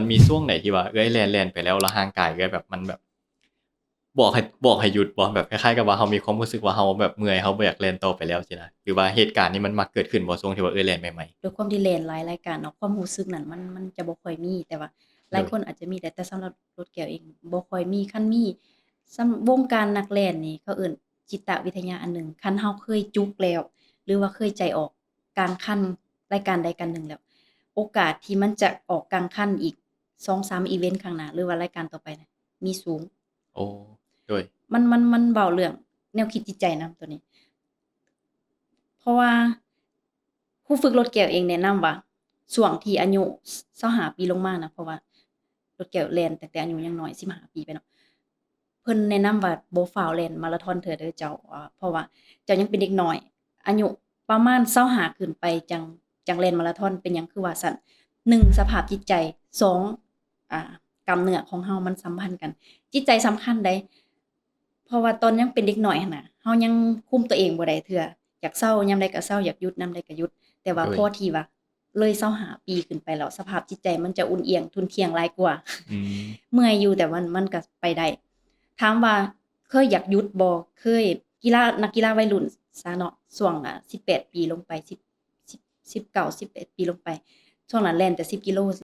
ມັນມີຊ່ວງໃດທີ່ວ່າເອື້ອຍແລ່ນໆໄປແລ້ວ ແລ້ວຮ່າງກາຍເອື້ອຍແບບ ມັນແບບ ບອກໃຫ້ ບອກໃຫ້ຢຸດບໍ່? ແບບຄ້າຍໆກັບວ່າເຮົາມີຄວາມຮູ້ສຶກວ່າເຮົາແບບເມື່ອຍ ເຮົາບໍ່ຢາກແລ່ນຕໍ່ໄປແລ້ວຊີ້ນະ ຫຼືວ່າເຫດການນີ້ມັນມັກເກີດຂຶ້ນບໍ່ ຊ່ວງທີ່ວ່າເອື້ອຍແລ່ນໃໝ່ໆ? ດ້ວຍຄວາມທີ່ແລ່ນຫຼາຍລາຍການເນາະ ຄວາມຮູ້ສຶກນັ້ນມັນ ມັນຈະບໍ່ຄ່ອຍມີ ແຕ່ວ່າຫຼາຍຄົນອາດຈະມີ ແຕ່ ແຕ່ສຳລັບລົດແກ້ວເອງບໍ່ຄ່ອຍມີ. ຄັນມີ ສຳ ວົງການນັກແລ່ນນີ້ ເຂົາເອີ້ນຈິດຕະວິທະຍາອັນໜຶ່ງ ຄັນເຮົາເຄີຍຈຸກແລ້ວ ຫຼືວ່າເຄີຍໃຈອອກກາງຄັນ ລາຍການໃດການໜຶ່ງແລ້ວ ໂອກາດທີ່ມັນຈະອອກກາງຄັນອີກສອງສາມອີເວັນຂ້າງໜ້າ ຫຼືວ່າລາຍການຕໍ່ໄປນະ ມີສູງ. ໂອ້ ໂດຍ ມັນ ມັນ ມັນເວົ້າເລື່ອງແນວຄິດຈິດໃຈນຳໂຕນີ້ ເພາະວ່າຄູຝຶກລົດແກ້ວເອງແນະນຳວ່າ ຊ່ວງທີ່ອາຍຸຊາວຫ້າປີລົງມານະ ເພາະວ່າລົດແກ້ວແລ່ນຕັ້ງແຕ່ອາຍຸຍັງນ້ອຍ ສິບຫ້າປີໄປເນາະ ເພິ່ນແນະນຳວ່າບໍ່ຟ້າວແລ່ນມາລາທອນເທື່ອເດີເຈົ້າ ເພາະວ່າເຈົ້າຍັງເປັນເດັກນ້ອຍ ອາຍຸປະມານຊາວຫ້າຂຶ້ນໄປ ຈັ່ງ ຈັ່ງແລ່ນມາລາທອນ. ເປັນຫຍັງຄືວ່າຊັ້ນ? ໜຶ່ງ ສະພາບຈິດໃຈ, ສອງ ອາ ກ້າມເນື້ອຂອງເຮົາມັນສຳພັນກັນ. ຈິດໃຈສຳຄັນໃດ໋ ເພາະວ່າຕອນຍັງເປັນເດັກນ້ອຍຫັ້ນນະ ເຮົາຍັງຄຸມຕົວເອງບໍ່ໄດ້ເທື່ອ, ຢາກເຊົາຍາມໃດກໍເຊົາ, ຢາກຢຸດຍາມໃດກໍຢຸດ. ແຕ່ວ່າ ໂດຍ ພໍທີ່ວ່າ ເລີຍຊາວຫ້າປີຂຶ້ນໄປແລ້ວ ສະພາບຈິດໃຈມັນຈະອຸ່ນອຽງທຸ່ນທ່ຽງຫຼາຍກວ່າ. ອືມ ເມື່ອຍຢູ່ ແຕ່ວ່າມັນກໍໄປໄດ້. ຖາມວ່າເຄີຍຢາກຢຸດບໍ່? ເຄີຍ. ກິລາ ນັກກິລາໄວລຸ້ນຊະເນາະ ຊ່ວງ ອາ ສິບແປດປີລົງໄປ ສິບ ສິບ ສິບເກົ້າ ສິບແປດປີລົງໄປ ຊ່ວງນັ້ນແລ່ນແຕ່ສິບກິໂລ